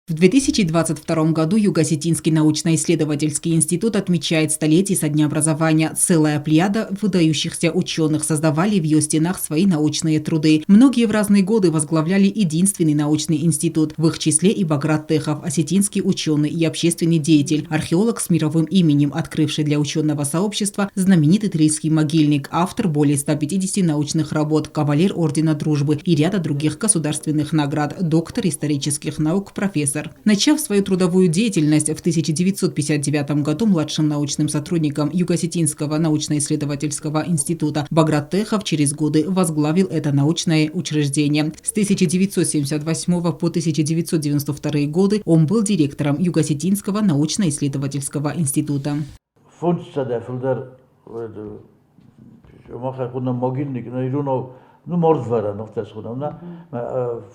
В 2022 году Юго-Осетинский научно-исследовательский институт отмечает столетие со дня образования. Целая плеяда выдающихся ученых создавали в ее стенах свои научные труды. Многие в разные годы возглавляли единственный научный институт. В их числе и Баграт Техов, осетинский ученый и общественный деятель, археолог с мировым именем, открывший для ученого сообщества знаменитый Тлийский могильник, автор более 150 научных работ, кавалер Ордена Дружбы и ряда других государственных наград, доктор исторических наук, профессор. Начав свою трудовую деятельность в 1959 году младшим научным сотрудником Юго-Осетинского научно-исследовательского института, Баграт Техов через годы возглавил это научное учреждение. С 1978 по 1992 годы он был директором Юго-Осетинского научно-исследовательского института. 500 фылдӕр мах хонӕм могильник, иронау, ну, мордвӕрӕн, афтӕ схонӕм, нӕ?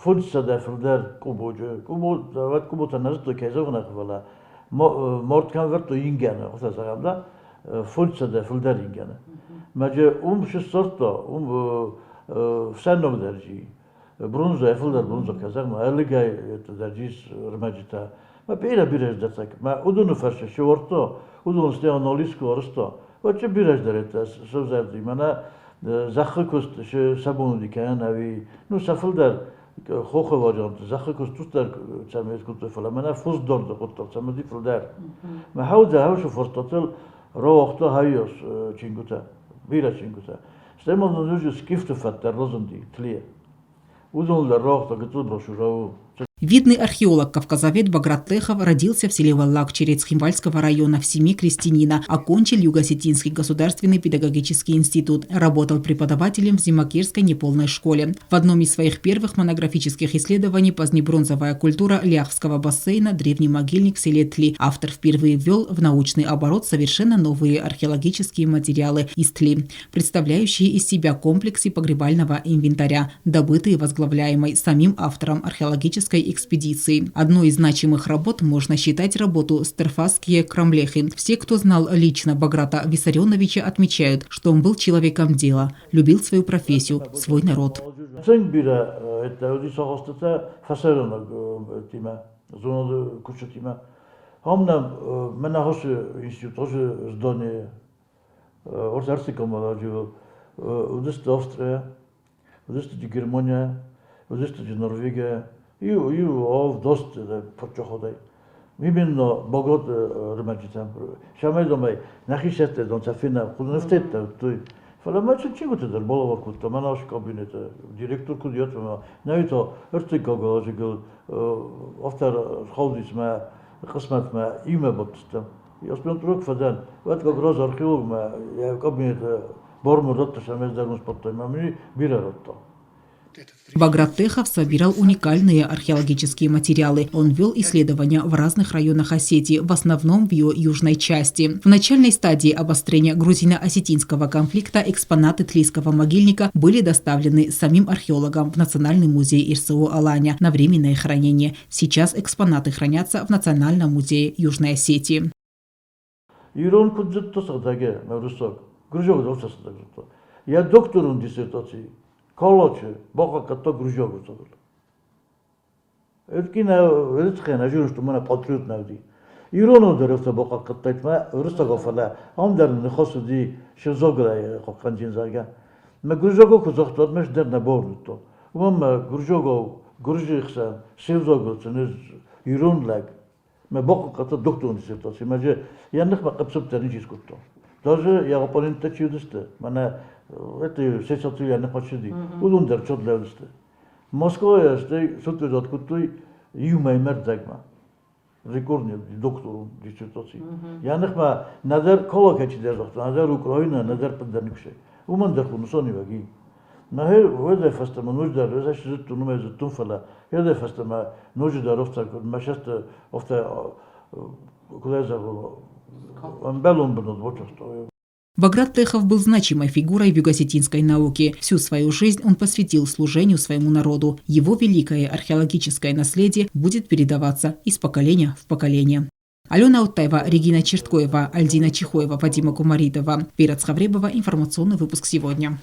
500 фылдӕр къубоджы. Къубо, уӕд къуботӕ нӕ зыдтой, кӕй зӕгъын ӕй фӕлӕ морд кӕм вӕрдтой ингӕны, афтӕ зӕгъӕм, да? 500 фылдӕр ингӕны. Мӕджы уым сыссардта, уым фсӕнног дӕрджи, бронзӕ, фылдӕр бронзӕ, кӕй зӕгъын, ӕлыгӕй дӕрджи ӕрмӕджытӕ. Мӕ бирӕ-бирӕ здӕхтӕг. Мӕ уыдоны фӕрцы сӕвӕрдта, уыдон стӕй анализ куы арызта, уӕд сӕ бирӕ здӕрӕттӕ сӕвзӕрди. Мӕнӕ зӕххы куыст сӕ бон уыди кӕнын ӕви, ну, сӕ фылдӕр хохы вариант, зӕххы куыст уыддӕр цӕмӕй кодтой, фӕлӕ мӕнӕ фосдарды хъуыддаг цӕмӕй уыди фылдӕр. Мӕ хӕудзӕ хӕусы фарстатыл рауагъта хайас чингуытӕ, бирӕ чингуытӕ. Стӕй ма ноджы скифты фӕд дӕр разынди Тлийы. Уыдон дӕр рауагъта гыццыл брошюрӕ у. Видный археолог-кавказовед Баграт Техов родился в селе Валлакчере Цхинвальского района в семье крестьянина. Окончил Юго-Осетинский государственный педагогический институт. Работал преподавателем в Зимакирской неполной школе. В одном из своих первых монографических исследований «Позднебронзовая культура Ляхского бассейна. Древний могильник в селе Тли» автор впервые ввел в научный оборот совершенно новые археологические материалы из Тли, представляющие из себя комплексы погребального инвентаря, добытые возглавляемой самим автором археологической экспедиции. Одной из значимых работ можно считать работу «Стерфасские кромлехи». Все, кто знал лично Баграта Виссарионовича, отмечают, что он был человеком дела, любил свою профессию, свой народ. Тынг бирӕ уыди сагъӕстытӕ фӕсарӕйнагтимӕ, зонады кусджытимӕ. Ам нӕм мӕнӕ ацы институт, ацы здание, ӕртыккӕм уыдысты Австрия, уыдысты Германия, уыдысты Норвегия, иу авд паддзахадӕй. Именно Баграт ӕрмӕджытӕм. Сӕмӕй нӕхи цӕттӕ дон сӕ фенӕм, худ ныфтӕдтӕ. Фӕлӕ ма чингуыты дӕр балӕвар кодта, мӕнӕ ацы кабинеты директор куыд ет, нӕ та ӕртыккаг азы афтӕ схаудис мӕ хъысмӕтмӕ иумӕ бадтыстӕм. Аспирантурӕ куы фӕдӕн, уӕд как раз археологмӕ йӕ кабинеты бармӕ радта, сӕмӕ дӕр сбадтӕн, мӕ мын бирӕ радта. Баграт Техов собирал уникальные археологические материалы. Он вел исследования в разных районах Осетии, в основном в ее южной части. В начальной стадии обострения грузино-осетинского конфликта экспонаты Тлийского могильника были доставлены самим археологам в Национальный музей РСО Алания на временное хранение. Сейчас экспонаты хранятся в Национальном музее Южной Осетии. Ирон куыд зыдта сыгъдӕгӕй, мӕ уырыссаг, гуырдзиаг дӕр сыгъдӕг зыдта. Йӕ докторон диссертаци Калачы бахъахъхъӕдта гуырдзиаг ӕвзагыл. Эткин ӕрцхъен ӕзирыстон мӕнӕ патриот нӕ уыди. Иронау дӕр афтӕ бахъахъхъӕдтаид мӕ уырыссагау, фӕлӕ ам дӕр ныхас уыди се взагӕй хъахъхъӕнджын, зӕгъгӕ. Мӕ гуырдзиагау куы загъта, уӕд мӕ дӕр нӕ бауырныдта. Уымӕн мӕ гуырдзиагау гуырдзыйы хсӕн се взагыл сын ӕз ирон лӕг мӕ бахъахъхъӕдта докторон диссертаци, мӕ же йӕ ныхмӕ хъыпп-сыпп дӕр ничи скодта. Даже йӕ оппоненттӕ чи уыдысты, мӕнӕ это сесаты йӕ ныхмӕ чи уыди, уыдон дӕр чот лӕууыдысты. Москвайы стӕй суд кодтой иу мӕймӕ рдӕгмӕ. Рекордный докторон диссертаци. Йӕ ныхмӕ нӕдӕр Колокӕ чидӕр загъта, нӕдӕр Украина, нӕдӕр ӕндӕр никуы. Уымӕн дӕр нысаниуӕг и. Нӕ уӕдӕй фӕстӕмӕ ноджыдӕр ӕз ӕз зыдтон, уымӕй зыдтон, фӕлӕ уӕдӕй фӕстӕмӕ ноджыдӕр афтӕ мӕ сӕрты афтӕ куыд ӕй зӕгъон, ӕмбӕлон бынат бацахста. Баграт Техов был значимой фигурой в юго-осетинской науке. Всю свою жизнь он посвятил служению своему народу. Его великое археологическое наследие будет передаваться из поколения в поколение. Алена Уттаева, Регина Черткоева, Альдина Чихоева, Вадима Кумаритова, Вера Цхавребова. Информационный выпуск сегодня.